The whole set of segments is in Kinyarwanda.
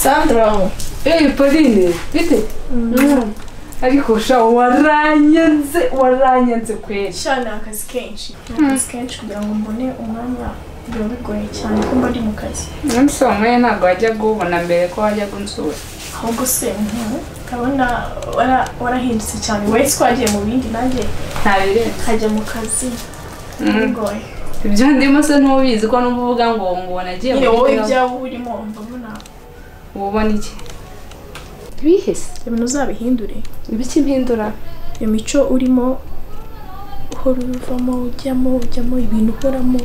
Sandra. Eh, Pauline, bite? Ariko sha waranyanze kweli. Sha ni akazi kenshi. Akazi kenshi kugira ngo mbone umwanya biba bigoye cyane ko mba ndi mu kazi. Nonese uwo mwanya ntabwo wajya kuwubona mbere ko wajya kunsura. Ahubwo se ndabona warahindutse cyane. Wowe twagiye mu bindi nanjye ntabirenze. Nkajya mu kazi. Bigoye. Ibyo ndimo se ntubizi ko numva uvuga ngo nagiye mu wowe ibyawe urimo mbona. Ubona iki? Bihese. Ibintu uzabihindure. Ibiki mpindura? Imico urimo uhora uvamo ujyamo ibintu ukoramo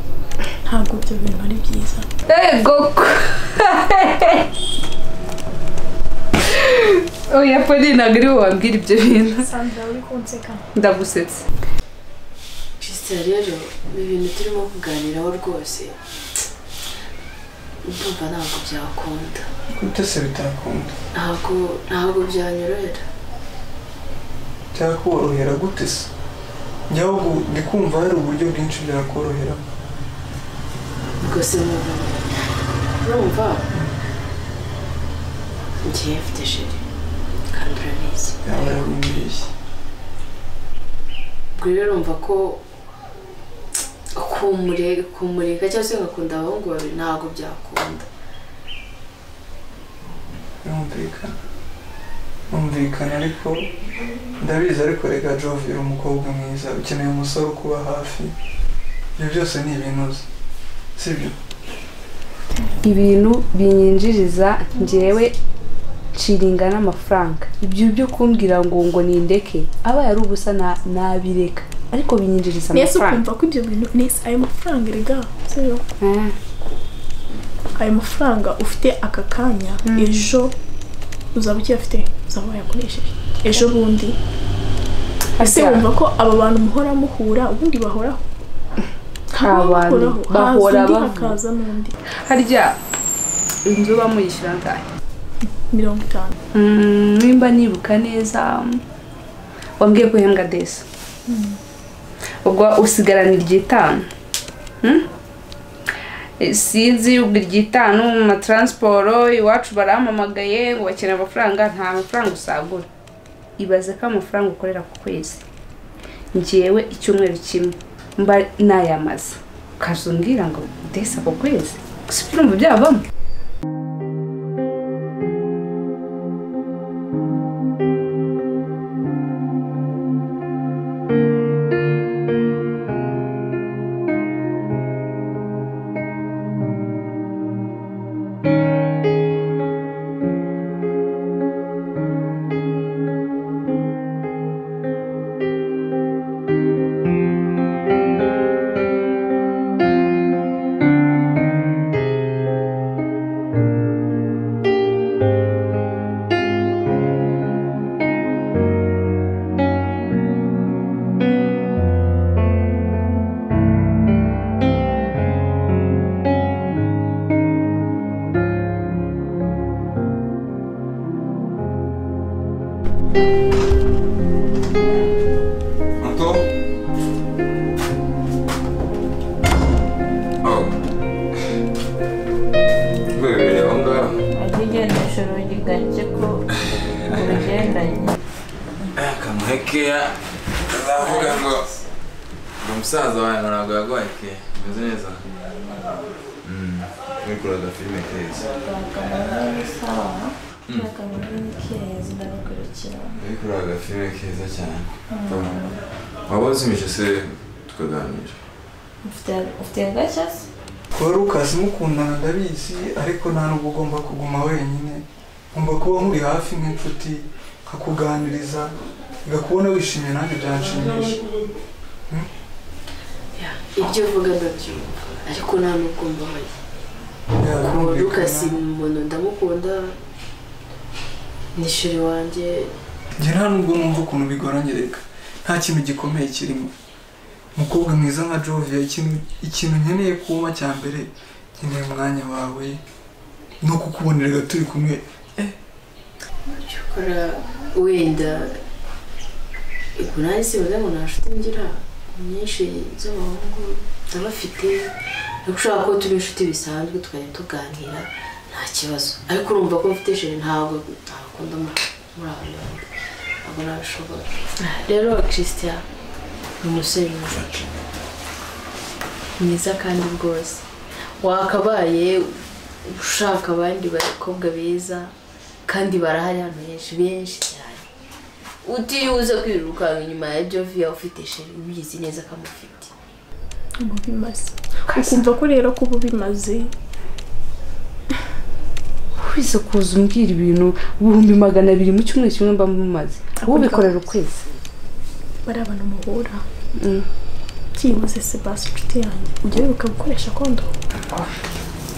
ntabwo ibyo bintu ari byiza. Ego. Oya Pauline ntabwo ari wowe wambwira ibyo bintu. Sandra uri kunseka. Ndagusetse. Christian rero ibintu turimo kuganiraho rwose ndumva ntabwo byakunda. Gute se bitakunda? Ntabwo byanyorohera. Byakorohera gute se? Njyewe ndi kumva hari uburyo bwinshi byakorohera. Rwose urumva ngiye mfite chéri kandi urabizi. Yarabimbwiye. Ubwo rero urumva ko kumureka cyangwa se ngakunda abahungu babiri ntabwo byakunda. Birumvikana ariko ndabizi ariko reka Jove uri umukobwa mwiza ukeneye umusore ukuba hafi. Ibyo byose ni ibintu uzi, sibyo? Ibintu binyinjiriza njyewe nshiringa n'amafaranga. Ibyo byo kumbwira ngo nindeke aba yari ubusa nabireka ariko binyinjiriza amafaranga. Nese ukumva ko ibyo bintu nese ayo mafaranga rega sibyo? Ayo mafaranga ufite aka kanya ejo uzaba ukiyafite uzaba wayakoresheje ejo bundi. Ese wumva ko aba bantu muhora muhura ubundi bahoraho? Abantu bahora bakaza n'undi. Harya inzu bamuyishyura angahe? 50. Nimba nibuka neza wambwiye ko uhembwa desa. Ubwo usigarana iry'itanu. Sinzi ubwo iry'itanu mu matransport iwacu barampamagaye ngo bakeneye amafaranga nta mafaranga usagura. Ibaze ko amafaranga ukorera ku kwezi. Njyewe icyumweru kimwe mba nayamaze. Ukazumbwira ngo desa ku kwezi. Gusa urumva byavamo. Umusaza wawe ntabwo yaguhaye ke umeze neza uri kureba filime keza uri kureba filime keza cyane waba uzimije se tukaganira ufite agashya se kuba Lucas mukundana ndabizi ariko nta nubwo ugomba kuguma wenyine ngomba kuba nkuri hafi nk'inshuti nkakuganiriza ngakubona wishimye nanjye byanshimisha. Ibyo uvuga ndabyumva ariko nta nubwo mbabaye. Lucas ni umuntu ndamukunda ni chéri wanjye. Njye nta nubwo numva ukuntu bigoranye reka nta kintu gikomeye kirimo. Umukobwa mwiza nka Jovia ikintu nkeneye kuba cya mbere nkeneye umwanya wawe no kukubonera turi kumwe. Cyokora wenda ubwo sibuze ngo nta nshuti ngira nyinshi z'abahungu ndabafite ariko ushobora kuba turi inshuti bisanzwe tukajya tuganira Nta kibazo. Ariko urumva ko mfite chéri ntabwo ntakunda muri abantu. Ntabwo nabishobora. Rero Christian ni umusore mwiza. Mwiza kandi rwose. Wakabaye ushaka abandi bakobwa beza kandi barahari hano benshi benshi cyane. Utiriwe kwirukanka inyuma ya Jovia ufite chéri ubizi neza kamufite. Ubimaze. Ukumva ko rero kuba ubimaze. Wize kuza umbwira ibintu 200,000 mu cyumweru kimwe mba mumaze. Ubikorera ukwezi. Bari abantu muhura. Byibuze se basi inshuti yanjye ujye wibuka gukoresha kondo.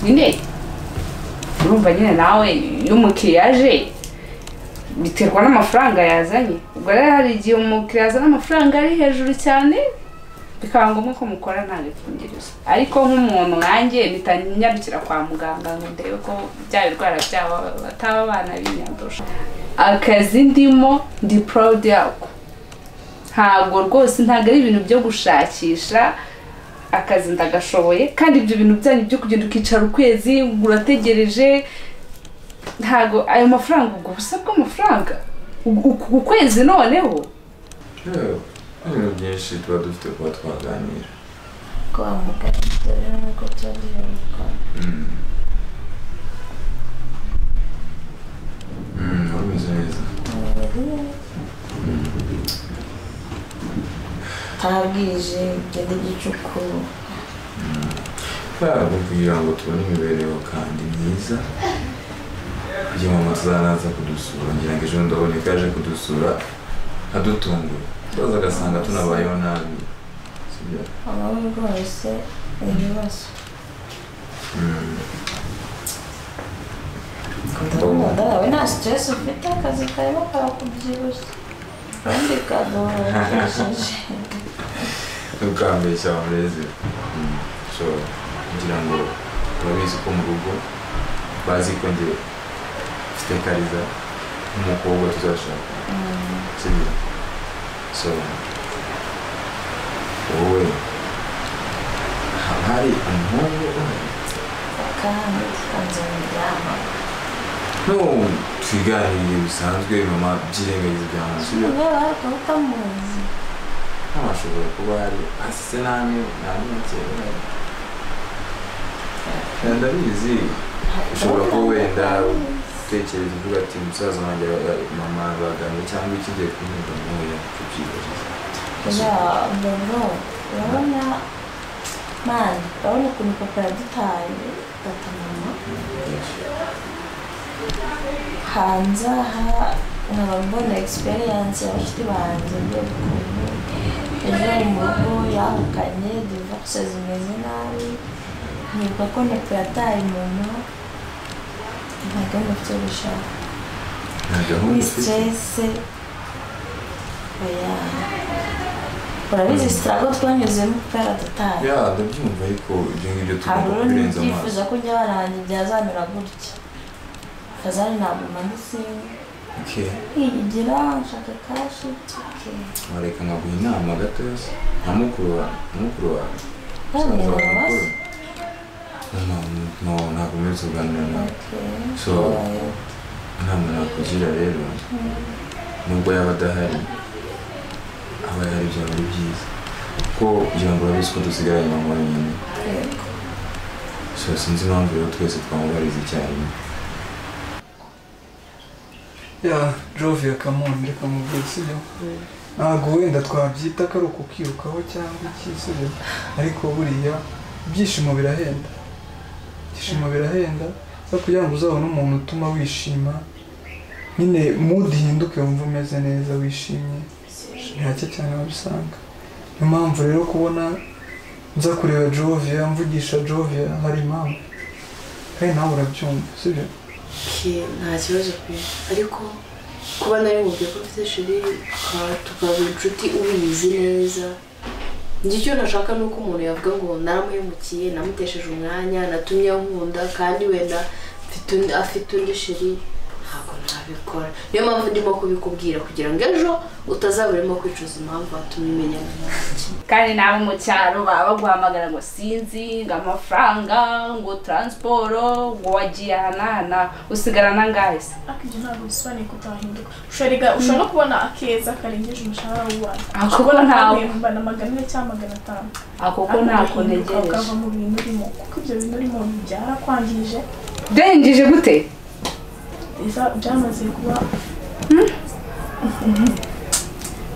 Nyine urumva nyine nawe iyo umukiriya aje biterwa n'amafaranga yazanye. Ubwo rero hari igihe umukiriya azana amafaranga ari hejuru cyane bikaba ngombwa ko mukora nta gakingirizo. Ariko nk'umuntu nkanjye mpita nyarukira kwa muganga ngo ndebe ko bya birwara byabo bataba abana binyandusha. Akazi ndimo ndi proud yako. Ntabwo rwose ntabwo ari ibintu byo gushakisha akazi ndagashoboye kandi ibyo bintu byanyu byo kugenda ukicara ukwezi urategereje ntabwo ayo mafaranga ubwo busa bw'amafaranga ukwezi noneho ibintu byinshi tuba dufite kuba twaganira kwa muganga rero ko tugiye umeze neza tarabwije gende gicuku kugira ngo tubone imibereho kandi myiza kugira ngo tuzanaza kudusura ngira ngo ejo ndaboneka yaje kudusura adutungura tubaza agasanga tunabayeho nabi sibyo abawe rwose ibibazo ndabona we nta stress ufite akazi karimo karakubyibushye kandi kaduhangayikishije ntukambeshya wamureze so ngira ngo urabizi ko mu rugo bazi ko njye mfite Kariza nk'umukobwa tuzashaka sibyo so wowe hari umuhungu uhari kandi anzanira no twiganiriye bisanzwe mama byirengagiza ibya mama sibyo niba ariko utamuzi ashobora kuba hari asise namwe namwe ndabizi ushobora kuba wenda utekereza uvuga ati musaza wanjye mama baganira cyangwa ikigiye kunyurwa ntoya kubyibagiza ya mbona urabona man urabona ukuntu papa yadutaye data mama hanze aha nkaba mbona experience y'abashuti banjye ukuntu ejo mu rugo yahukanye divorce zimeze nabi nkibuka ko nepo yataye mama nta gahunda mfite yo gushaka ni stress oya urabizi struggle twanyuzemo kuko yaradutaye ya ndabyumva ariko ibyo ngibyo tugomba kubirenza amaso nibyifuza ko njya baranjye byazamera gutya kazari ntabwo mandisinga nkigira nshaka kashi wareka nkaguha inama gatoya nka mukuru wawe no ntabwo mperutse kuganira nawe so inama nakugira rero nubwo yaba adahari aba yari byaba ari byiza kuko kugira ngo urabizi ko dusigaranye mama wenyine so sinzi impamvu rero twese twamubariza icyarimwe ya Jovia kamon reka mubwire sibyo ntabwo wenda twabyita ko ari ukukirukaho cyangwa iki sibyo ariko buriya ibyishimo birahenda ibyishimo birahenda kugira ngo uzabone umuntu utuma wishima nyine mood ihinduke wumva umeze neza wishimye ni hake cyane wabisanga niyo mpamvu rero kubona nza kureba Jovia mvugisha Jovia hari impamvu kandi nawe urabyumva sibyo nta kibazo pe ariko kuba nari mubwiye ko mfite chéri tukaba inshuti ubizi neza njye icyo nashaka ni uko umuntu yavuga ngo naramuhemukiye namutesheje umwanya natumye ankunda kandi wenda afite undi chéri Ntabwo nabikora. Niyo mpamvu ndimo kubikubwira kugira ngo ejo utazaburemo kwicuza impamvu watumye umenyana nanjye. Kandi nabo mu cyaro baba baguhamagara ngo sinzi, ngo amafaranga, ngo transport, ngo wagiye aha usigara nangahe se? Ariko ibyo ntabwo bisobanuye ko utahinduka. Ushobora no kubona akeza karengeje umushahara w'ubanza. Ako ko ntawe. Mbana 400 cyangwa 500. Ako ko ntako ntegereje. Ukava mu bintu urimo kuko ibyo bintu urimo byarakwangije. Byangije gute? Byamaze kuba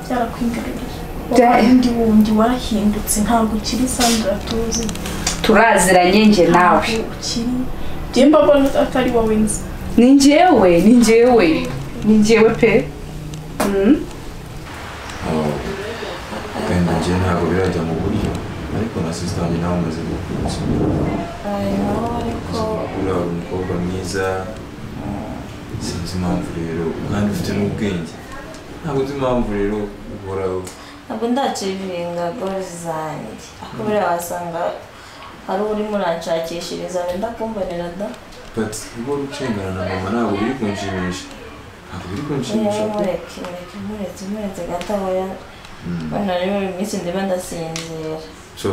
byarakwingaruriye. Undi wundi warahindutse ntabwo ukiri Sandra tuzi. Turaziranye nje nawe. Ukiri. Njye mbabona atari wowe nzi. Ni njyewe pe. Wenda njye ntabwo birajya mu buryo ariko na sister wanjye nawe amaze gukura. Ariko uriya umukobwa mwiza sinzi impamvu rero kandi ufite n'ubwenge ntabwo nzi impamvu rero uhora ntabwo ndacivinga goals zanjye aho buriya wasanga hari urimo uranshakishiriza wenda kumbonera da. But uhora ucengana na mama ntabwo biri kunshimisha. Ntabwo biri kunshimisha. Mureke gatoya. Wenda rero iminsi ndimo ndasinzira. So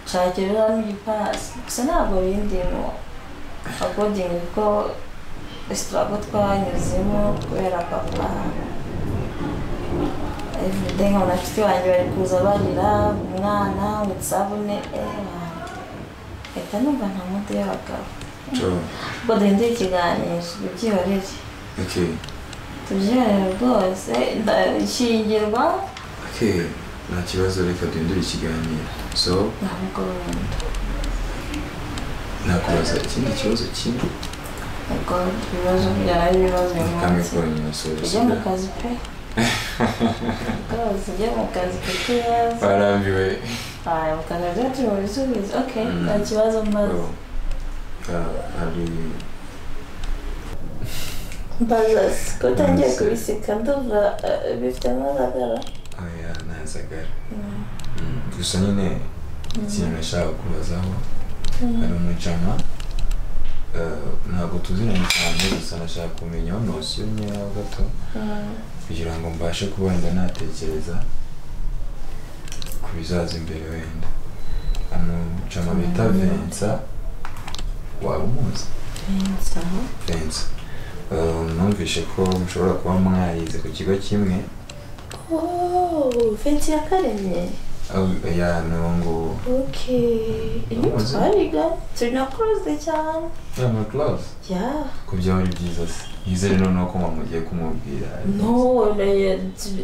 nshakira n'igipasi gusa ntabwo bindimo according ko struggle twanyuzemo kubera papa. Everyday nkabona abashyitsi banjye bari kuza barira umwana ngo isabune reka numva nta muti y'abagabo. Ubwo duhindure ikiganiro tubyihorere. Tubyihorere rwose ndashyingirwa. Nta kibazo reka duhindure ikiganiro. So ntabwo nakubaza ikindi kibazo kimwe. Ubwo ibibazo byari ibibazo uyu munsi. Tujye mu kazi pe. Rwose ujye mu kazi kuko ibibazo. Barambiwe. Mu kazi byo turi mu bisubizo. Okay, nta kibazo mbaza. Hari mbaza ko utangiye kubiseka ndumva bifite amazagara. Oya ntazagara. Gusa nyine ikintu nashaka kubazaho hari umujama ntabwo tuziranye cyane gusa nashaka kumenya nosiyo nkeya gato kugira ngo mbashe kuba wenda natekereza ku bizaza imbere wenda. Umujama bita Vincent waba umuzi? Vincent numvishe ko mushobora kuba mwarize ku kigo kimwe. Oh, Vincent Yakaremye? Ya no. Okay. Twariga turi na close cyane. Yeah, muri close? Yeah. Ko byaba ari byiza se. Yizere noneho ko mama ugiye kumubwira. No,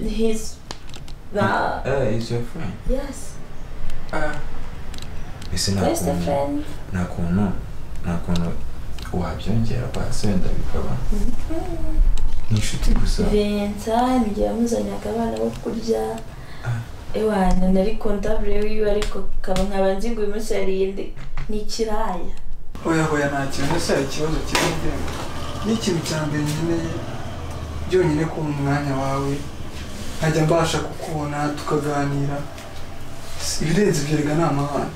he's he's your friend. Yes. Ese best friend. Nta kuntu wabyongera basi wenda bikaba. Ni inshuti gusa. Vincent ngiye amuzanyaga abana bo kurya. Ewana nari comptable wiwe ariko kaba nkabanzi ngo uyu munsi yarinde ni ikiraya. Oya nta kintu ese hari ikibazo kiri ni ikintu cya mbere nkeneye byonyine ko mu mwanya wawe nkajya mbasha kukubona tukaganira. Ibirenze ibyo rega ni amahane.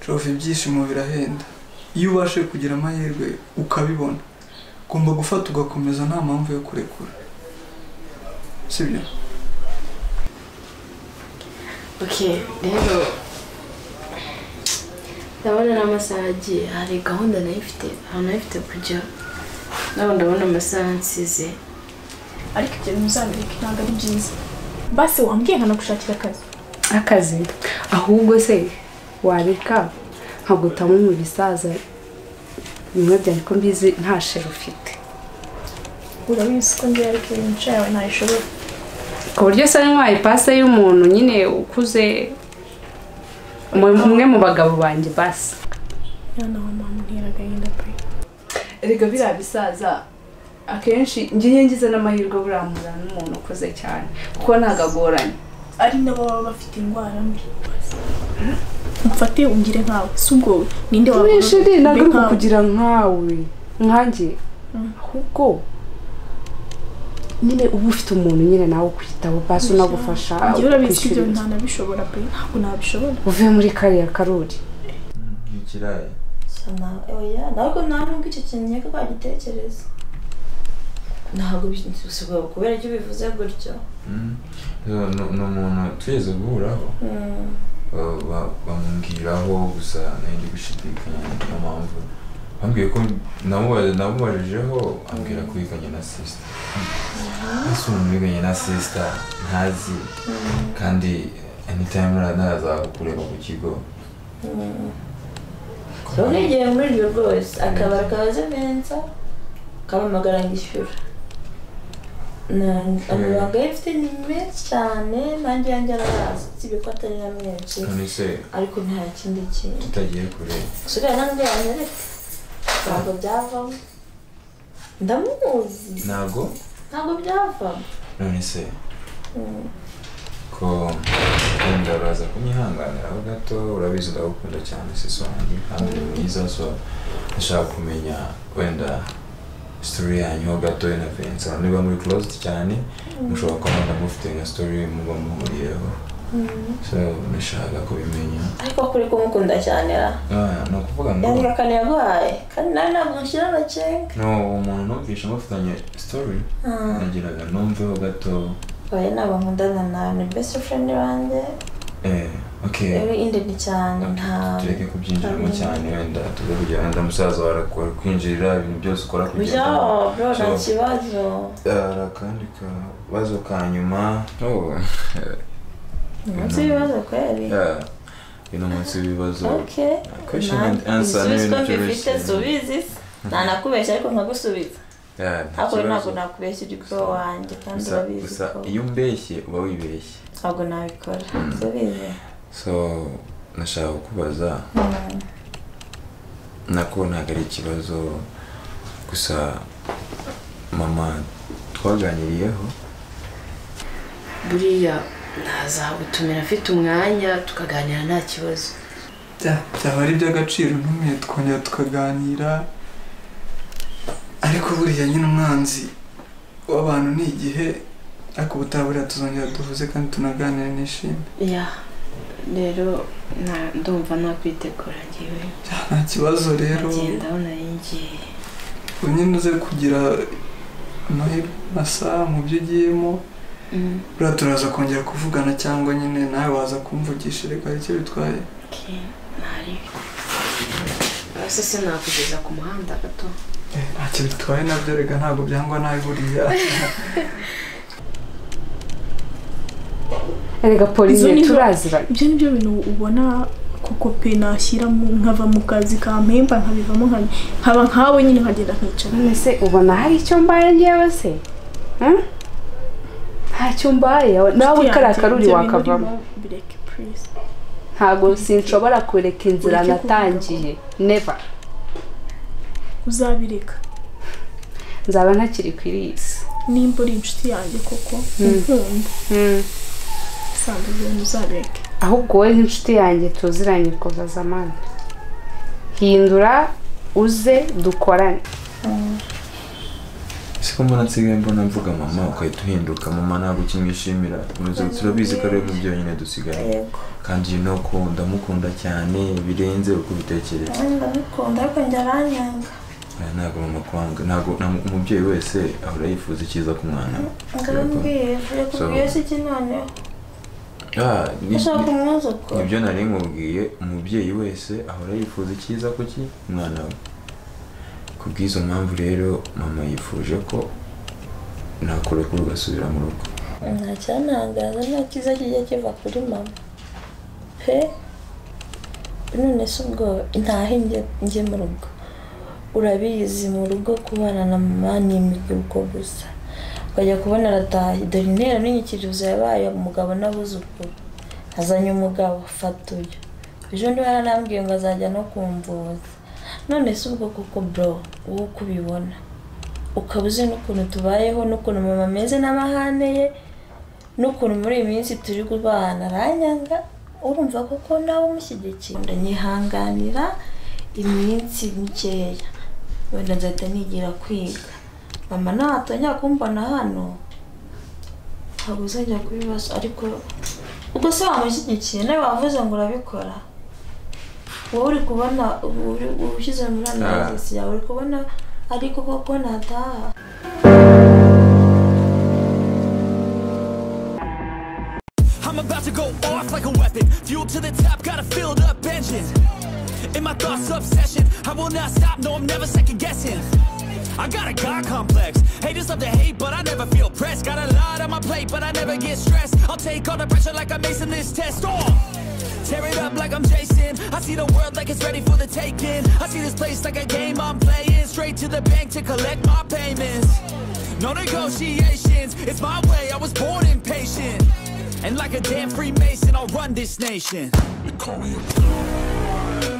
Jovi ibyishimo birahenda. Iyo ubashe kugira amahirwe ukabibona ugomba gufata ugakomeza nta mpamvu yo kurekura. Sibyo? Okay, rero ndabona n'amasaha agiye hari gahunda nayifite ahantu nayifite kujya nawe ndabona amasaha nsize. Ariko ibyo bintu uzabireke ntabwo ari byiza. Basi wambwiye nkanagushakira akazi. Akazi? Ahubwo se wareka nkagutamo mu bisaza bimwe byanjye ko mbizi nta sheri ufite. Urabizi ko ngiye ariko imico yawe ntayishobora. Ku buryo se ntwaye ipase y'umuntu nyine ukuze umwe mu bagabo banjye basi. Mwana wa mama untera agahinda pe. Erega biriya bisaza akenshi ngiye ngize n'amahirwe buramura n'umuntu ukuze cyane kuko ntagagoranye. Ari nabo baba bafite indwara mbi. Mfate ungire nkawe si ubwo ninde wabona? Ntabwo ari kugira nkawe nkanjye ahubwo nyine uba ufite umuntu nyine nawe ukwitaho basi unagufasha. Njyewe urabizi ko ibyo ntanabishobora pe, ntabwo nabishobora. Uve muri kariya karuri. Ikirayi. Oya ntabwo nta nubwo icyo kintu nkeka ko wagitekereza. Ntabwo kubera icyo ubivuze gutyo. Ni umuntu tugeze guhuraho bamubwiraho gusa nari ndi gushidikanya, niyo mpamvu bambwiye ko namubajijeho ambwira ko yiganye na sister. Ese umuntu wiganye na sister ntazi kandi anytime naraza kureba ku kigo. Ubwigiye muri iryo rwose akabara kabaze Vincent kampamagara ngishyura. Amabanga ye mfite ni menshi cyane nanjye yanjye arayazi usibye ko atari na menshi ariko nta kindi kintu. Tutagiye kure. Usigaye nanjye yanyereka ntabwo byavamo ndamuzi ntabwo byavamo. None se ko wenda uraza kunyihanganiraho gato, urabizi ndagukunda cyane siso wanjye kandi uri mwiza, so ndashaka kumenya wenda story yanyu ho gato na Vincent. Niba muri closed cyane mushobora kuba wenda mufite nka story muba muhuriyeho, so ndashaka kubimenya. Ariko kuri kumukunda cyane ra ni ukuvuga ngo yandika akantu yaguhaye kandi nawe ntabwo nshyira amakenga. No, uwo muntu numvishe mufitanye story nagiraga numveho gato. Oya ntabwo nkundana nawe, ni best friend wanjye. Okay. Rero indeni cyane nta tureke kubyinjiramo cyane wenda tuze kugera wenda musaza wawe kwinjirira ibintu byose ukora kugenda. Bro nta kibazo. Akandi kabazo ka nyuma. Umunsi w'ibibazo kweri. Uyu ni umunsi w'ibibazo. Okay. Question and answer ni ibintu byoroshye. Subiza ntanakubeshya ariko nkagusubiza. Ariko ntabwo nakubeshya uri bro wanjye kandi urabizi gusa iyo umbeshye uba wibeshye. Ntabwo nabikora. Subiza. So nashaka kukubaza nako ntabwo ari ikibazo gusa mama twaganiriyeho buriya ntazagutumira afite umwanya tukaganira nta kibazo. Byaba ari iby'agaciro ntumiye twongera tukaganira, ariko buriya nyine umwanzi w'abantu ni igihe, ariko ubutaha buriya tuzongera duhuze kandi tunaganire nishimye. Rero ndumva nakwitegura ngewe. Nta kibazo rero. Ngenda aho nari ngiye. Nyine uze kugira amahirwe masa mu byo ugiyemo. Buriya turaza kongera kuvugana cyangwa nyine nawe waza kumvugisha reka hari icyo bitwaye. Ese sinakugeza ku muhanda gato? Ntacyo bitwaye nabyo reka ntabwo byangwa nabi buriya. Erega Pauline turaziranye. Ibyo nibyo bintu ubona kuko pe nashyira nkava mu kazi kampemba nkabivamo nkaba nkawe nyine nkagenda nkicara. None se ubona hari icyo mbaye ngewe se? Ntacyo mbaye nawe kariya karuri wakavamo. Ntabwo sinshobora kureka inzira natangiye. Never. Uzabireka. Nzaba ntakiri ku isi. Nimba uri inshuti yanjye koko unkunda. Ahubwo wowe nk'inshuti yanjye tuziranye kuva zamani, hindura uze dukorane. Siko mbona nsigaye mbona mvuga mama ukahita uhinduka. Mama ntabwo ukimwishimira, turabizi ko ari we mubyeyi nyine dusigaye kandi you know ko ndamukunda cyane birenze uko ubitekereza. Ndamukunda ariko njye aranyanga. Ntabwo mama kwanga, ntabwo umubyeyi wese ahora yifuza icyiza ku mwana we. Ngambwiye yakubwiye se iki noneho? Nibyo nari nkubwiye, umubyeyi wese ahora yifuza icyiza ku mwana we. Kubw'izo mpamvu rero mama yifuje ko nakurekura ugasubira mu rugo. Nta cyantangaza, nta cyiza kijya kiva kuri mama pe. None se ubwo ntahe njye mu rugo? Urabizi mu rugo kubana na mama ni imiguruko gusa. Ukajya kubona arataha dore intera n'inyikirizo yabaye umugabo n'abuzukuru, azanye umugabo fata uyu, ejo niba yaranambwiye ngo azajya no kumvuza. None se ubwo koko bro wowe uko ubibona ukaba uzi n'ukuntu tubayeho n'ukuntu mama ameze n'amahane ye n'ukuntu muri iyi minsi turi kubana aranyanga, urumva koko nawe umushyigikiye? Ndanyihanganira iminsi mikeya wenda nzahita nigira kwiga. Mama natongera kumbona hano ntabwo uzajya kubibaza, ariko ubwo se wamushyigikiye nawe wavuze ngo urabikora. Wowe uri kubona ushyize muri analysis yawe, uri kubona ariko koko nataha. I'm about to go off like a weapon, fuel to the top, got a filled up engine. In my thoughts, obsession, I will not stop, no, I'm never second guessing. I got a God complex, haters love to hate, but I never feel pressed. Got a lot on my plate, but I never get stressed. I'll take all the pressure like I'm acing this test. Oh! Tear it up like I'm Jason. I see the world like it's ready for the taking. I see this place like a game I'm playing. Straight to the bank to collect my payments. No negotiations, it's my way, I was born impatient. And like a damn Freemason, I'll run this nation. They call me a